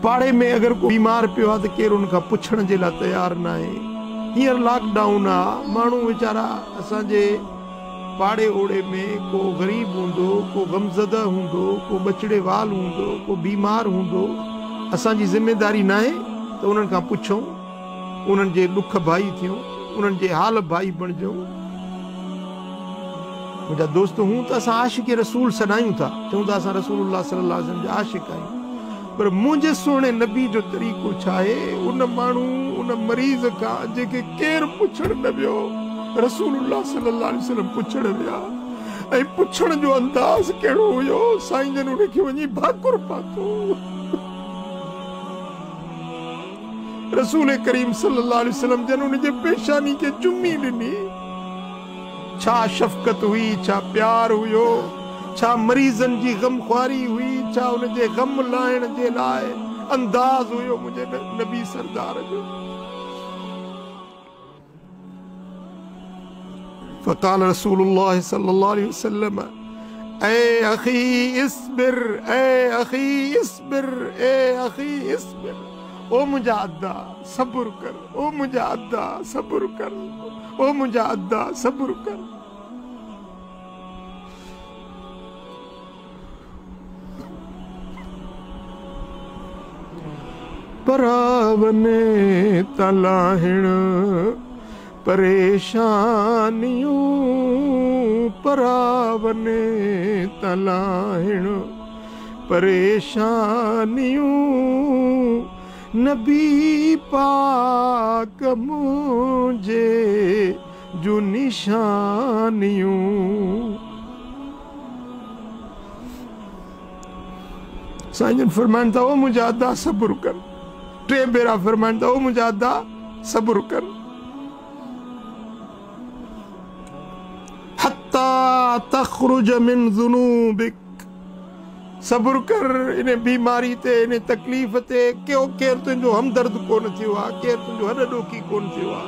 پاڙي ۾ اگر ڪو بيمار پيو آ ته ڪير ان کان پڇڻ جي لاء تيار ناهي. هينئر لاڪ ڊائون آ، ماڻهو ويچارا اسان جي پاڙي اوڙي ۾ ڪو غريب هوندو، ڪو غمزده هوندو، ڪو ٻچڙي وال هوندو، ڪو بيمار هوندو، اسان جي ذميداري ناهي ته انهن کان پڇون، انهن جي ڏک ڀائي ٿيون، انهن جي حال ڀائي بڻجون. منهنجا دوستو هون ته اسان عاشق رسول سڏايون ٿا، چئون ٿا اسان رسول الله صلي الله عليه وسلم جا عاشق آهيون، پر منهنجي سهڻي نبي جو طريقو ڇا آهي؟ ان ماڻهو، ان مريض کان جنهن کي ڪير پڇڻ نه ويو، رسول الله صلي الله عليه وسلم پڇڻ ويا ۽ پڇڻ جو انداز ڪهڙو هيو؟ سائين جن ان کي وڃي ڀاڪر پاتو. رسول ڪريم صلي الله عليه وسلم جن ان جي پيشاني کي چمي ڏني. ڇا شفقت هئي، ڇا پيار هيو، ڇا مريضن جي غمخواري هئي، ڇا ان جي غم لاهڻ جي لاء انداز هيو منهنجي نبي سردار جو. فقال رسول الله صلي الله عليه وسلم اي اخي اصبر اي اخي اصبر اي اخي اصبر او منهنجا ادا صبر ڪر او منهنجا ادا صبر ڪر او منهنجا ادا صبر ڪر. پراون تان لاهڻ پريشانيون پراون تان لاهڻ پريشانيون نبي پاڪ منهنجي جون نشانيون. سائين جن فرمائن ٿا او منهنجا ادا صبر ڪر. ٽي ڀيرا فرمائن ٿا او منهنجا ادا صبر ڪر. حتي تخرج من ذنوبک صبر ڪر ان بيماري تي ان تڪليف تي ڪيو ڪير تنهنجو همدرد ڪونه ٿيو آ ڪير تنهنجو هڏ ڏوکي ڪونه ٿيو آ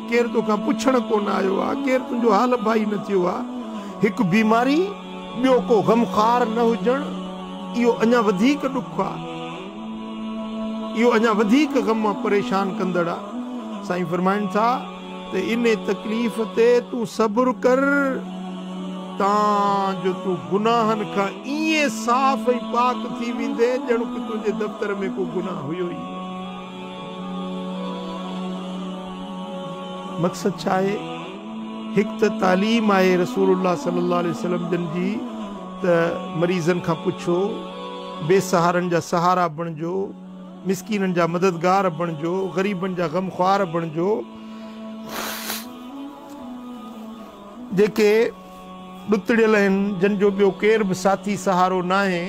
ڪير توکان پڇڻ ڪونه آيو آ ڪير تنهنجو حال ڀائي نه ٿيو آ هڪ بيماري ٻيو ڪو غمخوار نه هجڻ اهو اڃا وڌيڪ ڏک آ اهو اڃا وڌيڪ غم پريشان ڪندڙ آ سائين فرمائن ٿا ته انهي تڪليف تي تون صبر ڪر تان جو تون گناهن کان ائين صاف ۽ پاڪ ٿي ويندين ڄڻڪ تنهنجي دفتر ۾ ڪو گناهه هيو ئي نه. مقصد ڇا آهي؟ هڪ ته تعليم آهي رسول الله صلي الله عليه وسلم جن جي ته مريضن کان پڇو، بي سهارن جا سهارا بڻجو، مسڪينن جا مددگار بڻجو، غريبن جا غمخوار بڻجو، جيڪي ڏتڙيل آهن، جن جو ٻيو ڪير به ساٿي سهارو ناهي،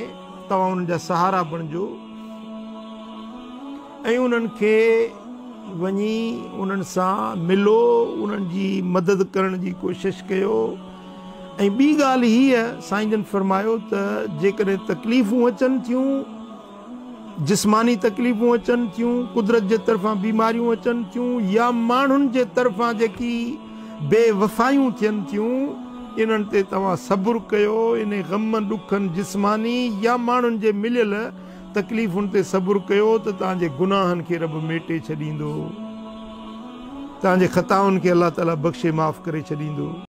توهان انهن جا سهارا بڻجو ۽ انهن کي وڃي انهن سان ملو، انهن جي مدد ڪرڻ جي ڪوشش ڪيو. ۽ ٻي ڳالهه هيء سائين جن فرمايو ته جيڪڏهن تڪليفون اچن ٿيون، جسماني تڪليفون اچن ٿيون، قدرت جي طرفان بيماريون اچن ٿيون يا ماڻهن جي طرفان جيڪي بي وفايون ٿين ٿيون، انهن تي توهان صبر ڪيو، انهي غم ڏکن جسماني يا ماڻهن جي مليل تڪليفن تي صبر ڪيو ته توهان جي گناهن کي رب ميٽي ڇڏيندو، توهان جي خطائن کي الله تعاليٰ بخشي معاف ڪري ڇڏيندو.